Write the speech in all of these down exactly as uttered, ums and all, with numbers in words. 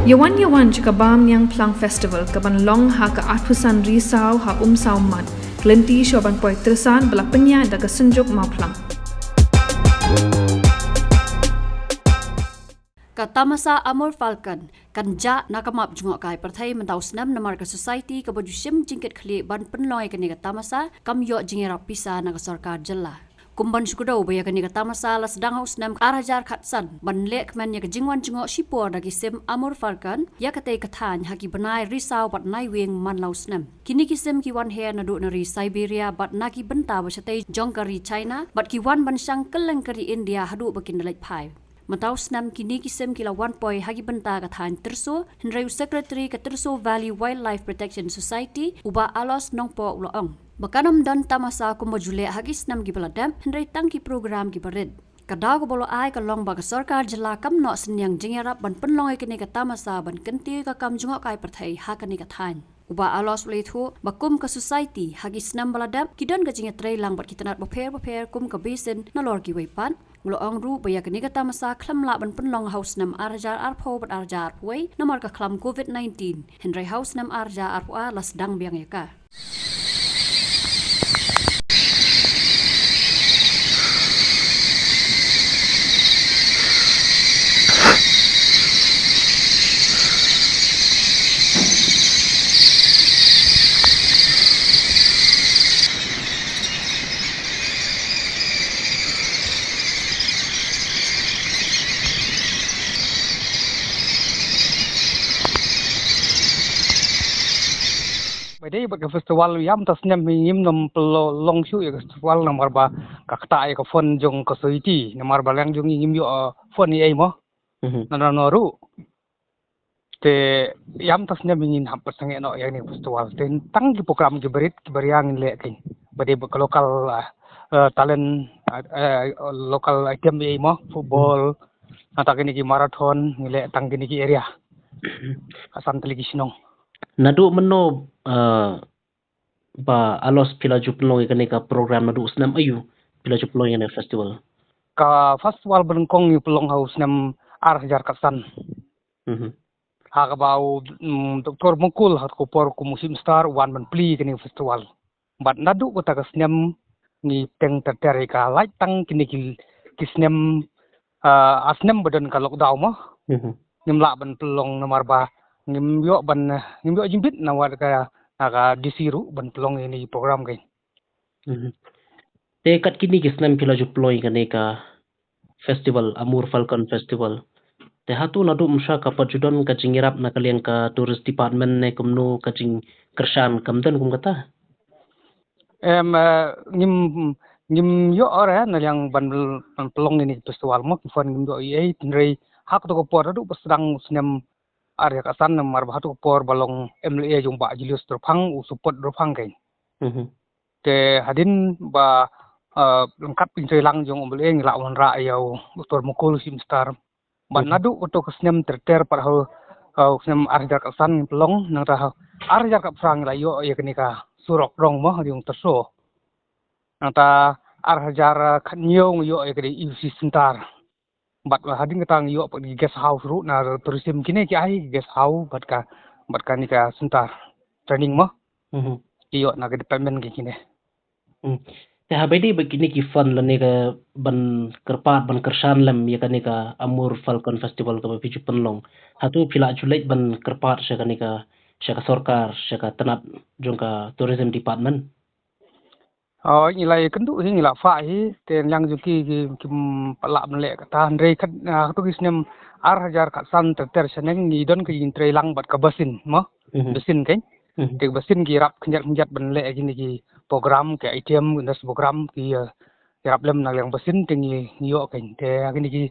Yawan yawan jaka Bam Niang Phlang Festival kaban long ha ka arphew san Risaw ha Umsaw Mat. Klinti shuwa ban poi tyrsan ba la pynïaid da ka Synjuk Mawphlang. Ka tamasa Amur Falcon kan jah na ka map jngohkai pyrthei mynta u snem namar ka society kaba ju shim jingkitkhlieh ban pynlong ïa kane ka tamasa kam ïoh jingïarap pisa na ka sorkar jylla. Kum ban shu kdew ba ïa kane ka tamasa la sdang ha u snem ar hajar khatsan ban lehkmen ïa ka jingwan jngoh shipor da ki sim Amur Falcon ïa katei ka thaiñ ha ki bnai Risaw bad Naiwieng man la u snem. Kine ki sim ki wan her naduh na ri Siberia bad na ki bynta ba shatei jong ka ri China bad ki wan ban shang kylleng ka ri India haduh ba kin da leit phai. Mynta u snem kine ki sim ki la wan poi ha ki bynta ka thaiñ Tyrso, hynrei u Secretary ka Tyrso Valley Wildlife Protection Society, u Bah Alois Nongpoh u la ong ba kan ym don tamasa kumba ju leh ha ki snem kiba la dep, hynrei tang ki program kiba rit. Ka daw kaba la ai ka long ba ka sorkar jylla kam noh synñiang jingïarap ban pynlong ïa kane ka tamasa ban kyntiew ïa ka kam jngohkai pyrthei ha kane ka thaiñ. U Bah Alois u la ïathuh ba kum ka society ha ki snem ba la dep ki don ka jingïatreilang bad ki tnat bapher bapher kum ka bisin nalor kiwei pat. U la ong ruh ba ïa kane ka tamasa khlem lah ban pynlong ha u snem ar hajar arphew bad ar hajar arphew wei namar ka khlam covid nineteen, hynrei ha u snem ar hajar arphew ar la sdang biang ïa ka. Ba dei bad ka festival ïam ta snem hi ngim nym pynlong shuh ïa ka festival namar ba ka ktah ïa ka fund jong ka society namar ba liang jong ngi ngim ïoh, uh, fund ei ei mo. Mhm. Na na na ruh. Te ïam ta snem ngin hap pyrsangeh noh ïa kane ka festival. Te tang ki program kiba rit kiba ria ngin leh kein. Ba dei bad ka local, ah, eh, talent, ah, eh, local item ei mo, football, nangta kine ki marathon, ngin leh tang kine ki area. Ka san tylli ki shnong. Naduh mynno, eh, Bah Alois phi la ju pynlong ïa kane ka program naduh u snem aïu phi la ju pynlong ïa kane ka festival? Ka festival ba nyngkong ngi pynlong ha u snem ar hajar khatsan. Mhm. Ha kaba u, mm, Doktor Mukul ha ka por kum u Chief Minister u wan ban plie ïa kane ka festival. Bad naduh kata ka snem ngi pteng ter ter ïa ka, lait tang kine ki, ki snem, ah, ar snem ba don ka lockdown mo. Mhm. Ngim lah ban pynlong namar ba ngim ïoh ban, ngim ïoh jingbit na wat ka, na ka D C ruh ban pynlong ïa kine ki program kein. Mhm. Te kat kine ki snem phi la ju pynlong ïa kane ka festival, Amur Falcon Festival. Te hato naduh mynshwa ka pat ju don ka jingïarap na ka liang ka tourist department ne kumno ka jingkyrshan, kam don kum kata? Em, eh, ngim, ngim ïoh re na liang ban, ban pynlong ïa kine ki festival mo, ki fund ngim ïoh ei ei, hynrei ha kato ka por naduh ba sdang u snem ar hajar khatsan namar ba ha kato ka por ba long M L A jong Bah Julius Durphang u support durphang kein. Mhm. Te hadien ba, eh, lyngkot ka jingtreilang jong u M L A ngi la wanrah ïa u Doktor Mukul u Chief Minister. Bad, mhm, naduh kato ka snem ter ter pat ha u, ha u snem ar hajar khatsan ngi pynlong, nangta ha ar hajar khatphra ngi la ïoh ïa kane ka surok rong mo, ha Diung Tyrso. Nangta ar hajar khathynñiew ngi ïoh ïa kane E U C center. Bad hadien kata ngi ïoh pat ki guest house ruh na tourism, kine ki ai guest house bad ka, bad kane ka center training mo. Mhm. Ki ïoh na ka department ki kine. Hmm. Te haba ïadei bad kine ki fund lane ka ban kyrpad ban kyrshan lem ïa kane ka Amur Falcon Festival kaba phi ju pynlong, hato phi la ju leit ban kyrpad sha kane ka, sha ka sorkar, sha ka tnat jong ka tourism department? Oh, ngi la ïakynduh hi, ngi la fah hi, te na liang jong ki, ki, kim pat lah ban leh kata, hynrei kat, ah, kato ki snem ar hajar khatsan ter ter shaneng ngi don ka jingtreilang bad ka basin mo. Mhm. Basin kein. Mhm. Te basin ki ïarap khyndiat khyndiat ban leh kine ki program, ki item, ki dance program, ki, eh, ïarap lem na liang basin te ngi, ngi ïoh kein. Te kine ki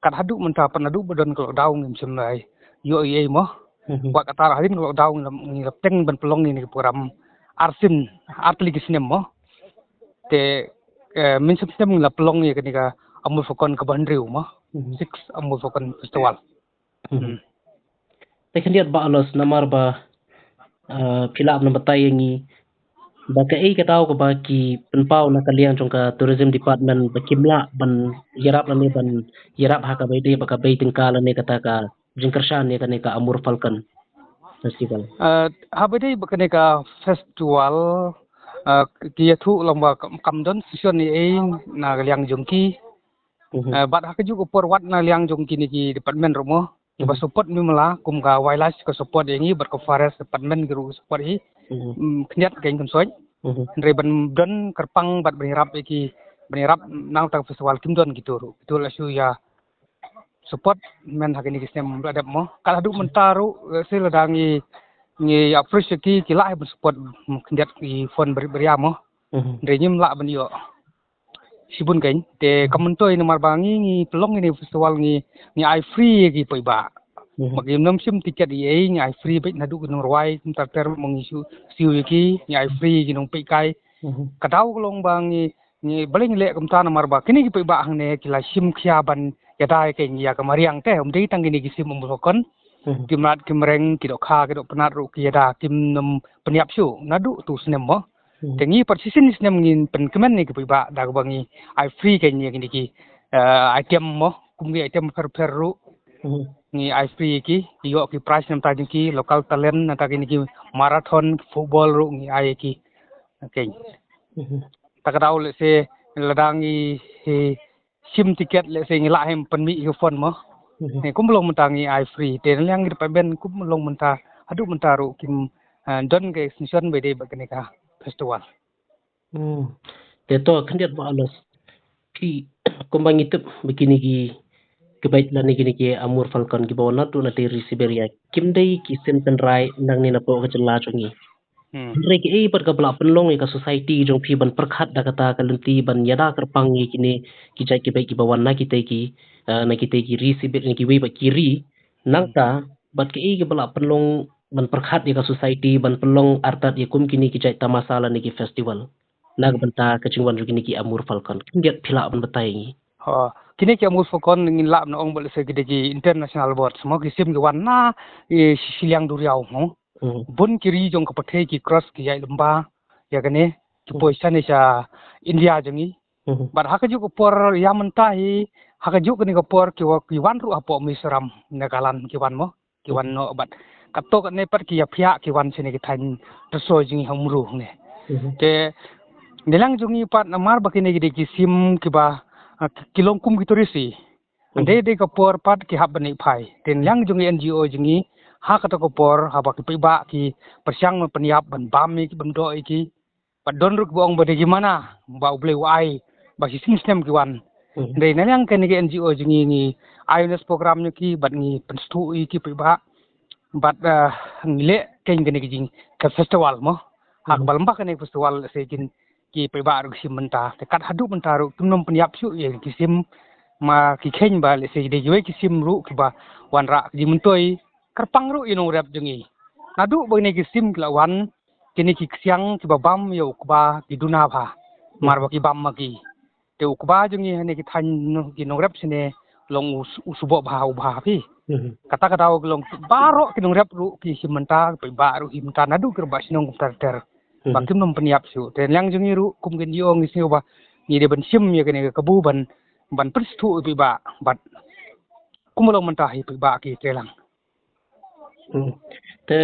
kat haduh mynta pat naduh ba don ka lockdown ngim shym la ïoh ei ei mo. Mhm. Wat kata hadien ka lockdown ngi la, ngi la pteng ban pynlong ïa kine ki program arsien, ar tylli ki snem mo. Te, eh, mynshem snem ngi la pynlong ïa kane ka Amur Falcon kaba hynriew mo. Mhm. Six Amur Falcon Festival. Mhm. Hmm. Te khyndiat Bah Alois namar ba, eh, phi lah ban batai ïa ngi ba kaei ka daw kaba ki pynpaw na ka liang jong ka tourism department ba kim lah ban ïarap lane ban ïarap ha kaba ïadei bad ka bei tyngka lane kata ka jingkyrshan ïa kane ka Amur Falcon Festival? Eh, haba dei ba kane ka festival, eh, ki ïathuh lang ba kam, kam don session ei ei na ka liang jong ki. Mhm. Eh, bad ha kajuh ka por wat na liang jong kine ki department ruh mo, kiba Mhm. support mynta kum ka wildlife ka support ïa ngi, bad ka forest department ki ruh support hi. Mhm. Mm, khyndiat kein kynsoit. Mhm. Hynrei ban don kyrpang bad ban ïarap ïa ki, ban ïarap na kata ka festival kim don kito ruh. Kito la shu ïa support mynta ha kine ki snem ba la dep mo. Ka la haduh mynta ruh, eh, lehse lada ngi, ngi approach ïa ki, ki lah ban support, mm, khyndiat ki fund beri, beri mo. Mhm. Hynrei ngim lah ban ïoh shibun kein. Te ka myntoi namar ba ngi, ngi pynlong ïa kane ka festival ngi, ngi ai free ïa ki paidbah. Mhm. Ba kim nym shim tiket ei ei, ngi ai free beit naduh ki nongrwai, kumta ter mo ngi shu siew ïa ki, ngi ai free ïa ki nongpeitkai. Mhm. Ka daw ka long ba ngi, ngi balei ngi leh kumta namar ba kine ki paidbah hangne ki la shim khia ban ïada ïa kein ïa ka mariang te, ym dei tang kine ki sim Amur Falcon. Mhm. Ki mrad ki mreng, ki dohkha, ki dohpynat ruh ki ïada, kim nym pynïap shuh naduh tu snem mo. Mhm. Te ngi pat shisien snem ngin pynkmen ïa ki paidbah da kaba ngi ai free kein ïa kine ki, eh, item mo, kum ki item pher pher ruh. Mhm. Ngi ai free ïa ki, ki ïoh ki prize na bynta jong ki, local talent, na bynta kine ki marathon, football ruh ngi ai ïa ki. Okay. Mhm. Ta ka daw lehse lada ngi, eh, shim tiket lehse ngi lah hi pynmih ïa ka fund mo. Mhm. Ngi kum long mynta ngi ai free. Te na liang ki department kum long mynta, haduh mynta ruh kim, eh, don ka extension ba dei bad kane ka festival. Hmm. Te to khyndiat Bah Alois, phi kumba ngi tip ba kine ki kbait lane kine ki Amur Falcon kiba wan naduh na te ri Siberia kim dei ki sim tynrai nangne napoh ka jylla jong ngi. Hmm. Hynrei kaei pat kaba la pynlong ïa ka society jong phi ban pyrkhat da kata ka lynti ban ïada kyrpang ïa kine ki jait kbait kiba wan na kitei ki, eh, na kitei ki ri Siberia, na kiwei pat ki ri. Nangta bad kaei kaba la pynlong ban pyrkhat ïa ka society ban pynlong artat ïa kum kine ki jait tamasa lane ki festival na ka bynta ka jingwan jong kine ki Amur Falcon? Khyndiat phi lah ban batai ïa ngi. Ha, kine ki Amur Falcon ngin lah ban ong ba lehse ki dei ki international birds mo, ki sim ki wan na, eh, shi-, shiliang duriaw mo. Hmm. Bun ki ri jong ka pyrthei ki cross ki ïaid lyngba ïa kane, ki Hmm. poi shane sha India jong ngi. Hmm. Bad ha kajuh ka por ïa mynta hi, ha kajuh kane ka por ki wa-, ki wan ruh hapoh Mizoram, Nagaland ki wan mo. Ki wan Hmm. noh bad katto katne pat ki ïaphiah ki wan shane ki thaiñ Tyrsoi jong ngi ha Umroi ne. Hmm. Te na liang jong ngi pat namar ba kine ki dei ki sim kiba, ah, ki long kum ki tourist hi. Hmm. Hynrei dei ka por pat ki hap ban ïaid phai. Te na liang jong ngi N G O jong ngi ha kato ka por haba ki paidbah ki pyrshang ban pynïap ban bam ïa ki ban doh ïa ki. Bad don ruh kiba ong ba dei ki mana ba U Blei u ai ba shisien snem ki wan. Hmm. Hynrei na liang kane ka N G O jong ngi ngi ai awareness program ïa ki bad ngi pynsngewthuh ïa ki paidbah. Bad, eh, ngi leh kein kane ka jing ka festival mo. Ha Hmm. kaba lyngba kane ka festival lehse kin ki paidbah ruh ki shim bynta. Te kat haduh mynta ruh kim nym pynïap shuh ïa ki sim, ma ki kheiñ ba lehse dei kiwei ki sim ruh kiba wanrah ka jingmyntoi kyrpang ruh ïa nongrep jong ngi. Naduh ba kine ki sim ki la wan, kine ki ksiang kiba bam ïa u kba ki duna bha. Mar ba ki bam ma ki. Te u kba jong ngi hane ki thaiñ no-, ki nongrep shane long u s-, u sboh bha u bha phi. Mhm. Kata ka daw ki long baroh ki nongrep ruh ki shim bynta, paidbah ruh ki shim bynta naduh ki rangbah shnong kumta ter. Ba Mhm. kim nym pynïap shuh. Te na liang jong ngi ruh kum ki N G O ngi sngew ba ngi dei ban shim ïa kane ka kabu ban, ban pynsngewthuh ïa paidbah bad kumba long mynta hi paidbah ki trei lang. Hmm. Te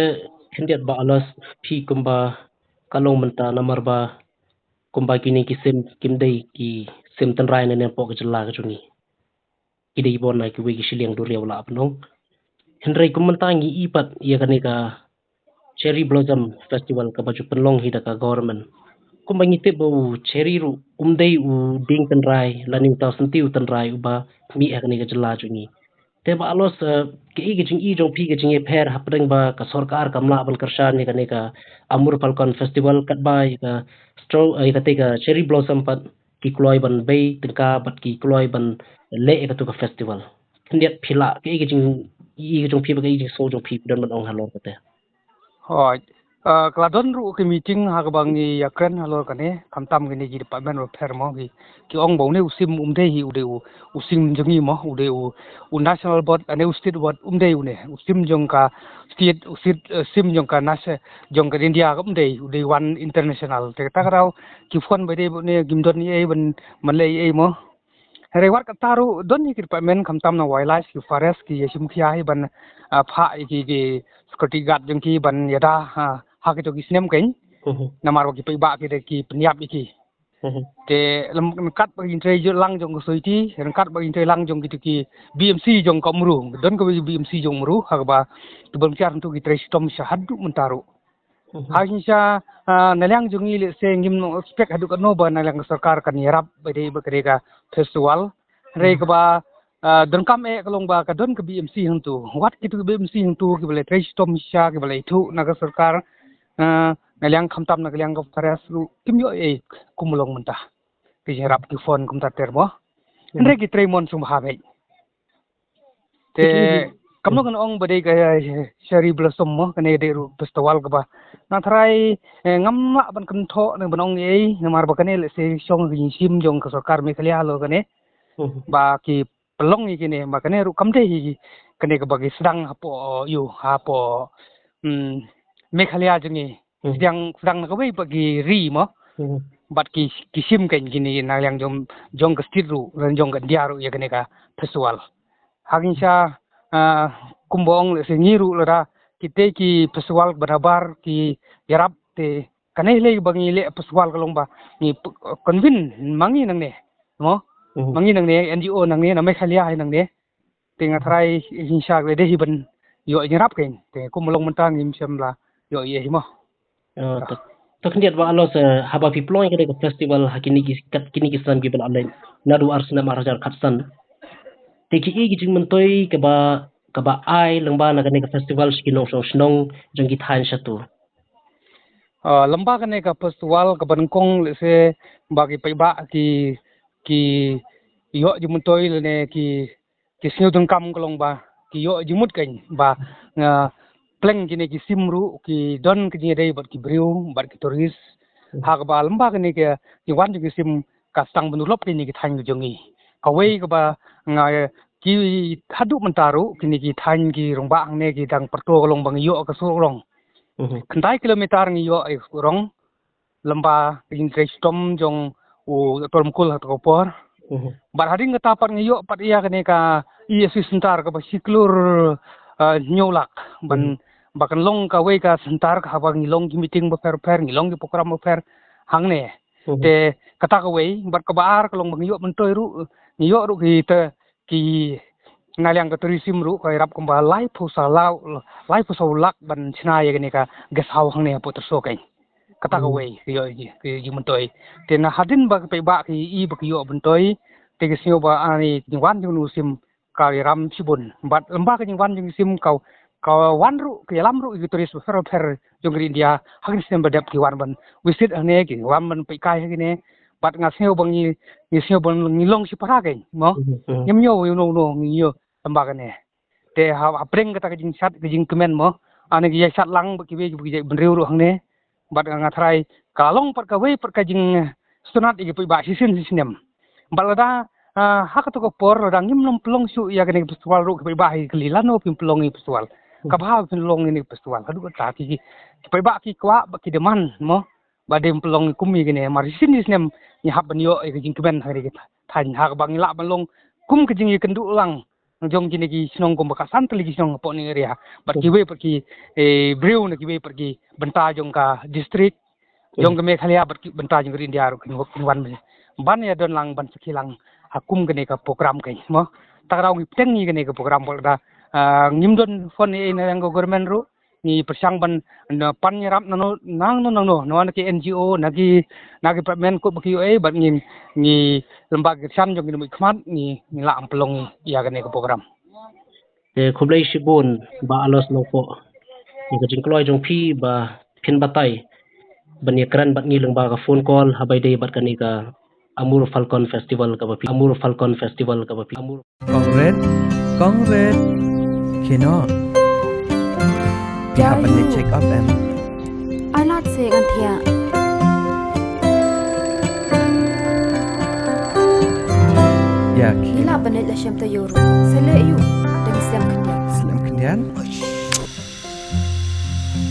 khyndiat Bah Alois, phi kumba ka long mynta namar ba kumba kine ki sim kim dei ki sim tynrai na napoh ka jylla ka jong ngi. Ki dei bun na kiwei ki shiliang duriaw lah ban ong. Hynrei kum mynta ngi i pat ïa kane ka Cherry Blossom Festival kaba ju pynlong hi da ka government. Kumba ngi tip ba u cherry ruh um dei u dieng tynrai lane uta u syntiew tynrai uba mih ha kane ka jylla jong ngi. Te Bah Alois, eh, kaei ka jingi jong phi ka jingïapher hapdeng ba ka sorkar kam lah ban kyrshan ïa kane ka Amur Falcon Festival katba ïa ka straw, eh, ïa kata ka Cherry Blossom pat ki kloi ban bei tyngka bad ki kloi ban leh ïa katu ka festival? Khyndiat phi lah, kaei ka jing, i ka jong phi bad kaei ka jingsngew jong phi, phi don ban ong halor kata? Hooid. Ah, ka la don ruh ka meeting ha kaba ngi ïakren halor kane, khamtam kine ki department bapher mo ki, ki ong ba une u sim um dei hi u dei u, u sim jong ngi mo, u dei u, u national bird, ane u state bird um dei une, u sim jong ka state, u state, eh, sim jong ka nas-, jong ka India ka um dei, u dei wan international. Te kata ka daw ki fund ba dei ba une kim don ei ei ban, ban leh ei ei mo. Hynrei wat kata ruh don ïa ki department khamtam na wildlife, ki forest, ki ïa shim khia hi ban, ah, phah ïa ki, ki security guard jong ki ban ïada, ah, ha kito ki snem kein. Mhm. Namar ba ki paidbah ki da ki pynïap ïa ki. Mhm. Te lem, ryngkat bad ka jingtrei lang jong ka society, ryngkat bad ka jingtrei lang jong kito ki B M C jong ka Umru. Don ka B M C jong Umru, ha kaba ki volunteer hangto ki trei shitom sha haduh mynta ruh. Mhm. Ha jingshisha, ah, na liang jong ngi lehse ngim nang expect haduh katno ba na liang ka sorkar kan ïarap ba dei ba ka dei ka festival. Hynrei, mhm, kaba, ah, donkam eh ka long ba ka don ka B M C hangto. Wat kito ki B M C hangto kiba la trei shitom shisha, kiba la ithuh na ka sorkar, ah, na liang khamtam na ka liang ka forest ruh kim ïoh ei kum long mynta. Ki ïarap ki fund kumta ter mo. Mhm. Hynrei ki trei mon sngewbha beit. Te, mhm, kam long ngan ong ba dei ka, eh, cherry blossom mo, kane dei ruh festival kaba nga tharai, eh, ngam lah ban kynthoh ne ban ong ei, namar ba kane lehse shong ka jingshim jong ka sorkar Meghalaya halor kane. Mhm. Ba ki pynlong ïa kine, ba kane ruh kam dei hi kane kaba ki sdang hapoh, ïoh, hapoh, hmm, Meghalaya jong ngi. Hmm. Sdang, sdang na kawei pat ki ri mo. Hmm. Bad ki, ki shim kein kine na liang jong, jong ka state ruh, lane jong ka India ruh ïa kane ka festival. Ha jingshisha, ah, kumba ong lehse ngi ruh lada kita ki festival ba nabar ki ïarap te kane hi lei ba ngi leh festival ka long ba ngi p-, convince ma ngi nangne. Mo? Mhm. Ma ngi nangne, N G O nangne, na Meghalaya hi nangne. Te nga tharai jingshisha ka dei hi ban ïoh ïarap kein. Te kumba long mynta ngim shym la ïoh ei hi mo. Ah, to, to khyndiat Bah Alois, eh, haba phi pynlong ïa kane ka festival ha kine ki, kat kine ki snem kiba la leit. Naduh ar snem ar hajar khatsan. Te ki ei ki jingmyntoi kaba, kaba ai lyngba na kane ka festival sha ki nongshong shnong jong ki thaiñ shato. Ah, lyngba kane ka festival kaba nyngkong lehse ba ki paidbah ki, ki ïoh jingmyntoi lane ki, ki sngewtyngkam ka long ba ki ïoh jingmut kein ba, ah, pleng kine ki sim ruh ki don ka jingïadei bad ki briew, bad ki tourist. Hmm. Ha kaba lyngba kine ki jingwan jong ki sim ka sdang ban develop kine ki thaiñ ka jong ngi. Kawei kaba nga, ki haduh mynta ruh kine ki thaiñ ki rangbah hangne ki dang pyrto ka long ba ngi ïoh ka surok rong. Mhm. Khyndai kilometer ngi ïoh ïa ka surok rong. Lyngba ka jingtrei shitom jong u Doctor Mukul ha kato ka por. Mhm. Bad hadien kata pat ngi ïoh pat ïa kane ka E S C center kaba shi klur, ah, hynñiew lak. Ban, mhm, ba kan long kawei ka center ka haba ngi long ki meeting bapher bapher, ngi long ki program bapher hangne. Mhm. Te kata kawei, bad kaba ar ka long ba ngi ïoh myntoi ruh, ngi ïoh ruh kita ki na liang ka tourism ruh ka ïarap kumba laiphew saw la, laiphew saw lak ban shna ïa kane ka guest house hangne hapoh Tyrso kein. Kata, hmm, kawei ka ïoh ji, ka ïoh jingmyntoi. Te na hadien ba ki paidbah ki i ba ki ïoh myntoi, te ki sngew ba ani jingwan jong u sim ka ïaram shibun. Bad lyngba ka jingwan jong u sim ka, ka wan ruh, ka ïalam ruh ïa ki tourist bapher bapher jong ka ri India, ha kine ki snem ba dep ki wan ban visit hangne, ki wan ban peit kai ha kine. Bad nga sngew ba ngi, ngi sngew ba ngi long shi para kein mo. Mhm, mhm. Ngim ñiew ïa uno uno, ngi ñiew lyngba kane. Te ha, hapdeng kata ka jingshad, ka jingkmen mo, ani ki ïa shad lang bad kiwei kiba ki jaitbynriew ruh hangne. Bad nga tharai ka long pat kawei pat ka jingsngewtynnat ïa ki paidbah shisien shisnem. Bad lada, ah, ha kato ka por lada ngim long pynlong shuh ïa kane ka festival ruh ki paidbah ki kylli lano phim pynlong ïa ka festival. Ka bha pynlong ïa kane ka festival. Haduh kata ki, ki paidbah ki kwah bad ki demand mo. Ba dei pynlong kum ïa kine, mar shisien shisnem ngi hap ban ïoh ïa ka jingkmen ha kane ka thaiñ, ha kaba ngi lah ban long kum ka jingïakynduh lang jong kine ki shnong kumba ka san tylli ki shnong hapoh ne area. Bad kiwei pat ki, eh, briew na kiwei pat ki bynta jong ka district, jong ka Meghalaya bad ki bynta jong ka India ruh kin, kin wan ban ïadon lang ban sakhi lang ha kum kane ka program kein mo. Ta ka daw ngi pynthut ïa kane ka program bad da, ah, ngim don fund ei na liang ka government ruh. Ngi pyrshang ban, na, pan ïarap nangno, nangno, nangno, na ki N G O, na ki, na ki department kut ba ki ïoh ei, bad ngi, ngi lem bad ki kyrshan jong ki nongmihkhmat, ngi, ngi lah ban pynlong ïa kane ka program. Te khublei shibun, Bah Alois Nongpoh. Ïa ka jingkloi jong phi ba phin batai ban ïakren bad ngi lyngba ka phone call, haba ïadei bad kane ka Amur Falcon Festival kaba phi, Amur Falcon Festival kaba phi, Amur. Kong Red, Kong Red. Khie noh. Phi hap ban leit check up em? Ai lad se ngan thiah. Ïa, khie. Ngi lah ban leit la shem taïew ruh. Sa leh aïu? Dang slem khyndiat. Slem khyndiat?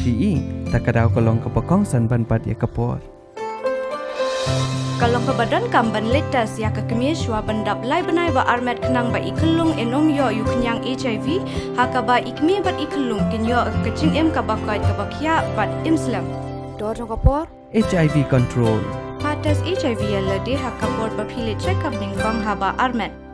Phi i, ta ka daw ka long kaba kongsan ban bat ïa ka por. Ka long kaba donkam ban leit test ïa ka kmie shwa ban dap lai bnai ba armet khnang ba i khyllung in ym ïoh ïa u khñiang HIV, ha kaba i kmie bad i khyllung kin ïoh ka jingim kaba koit kaba khiah bad im slem. Dor jong ka por HIV control. Pha test HIV ïa lade ha ka por ba phi leit check up nyngkong haba armet.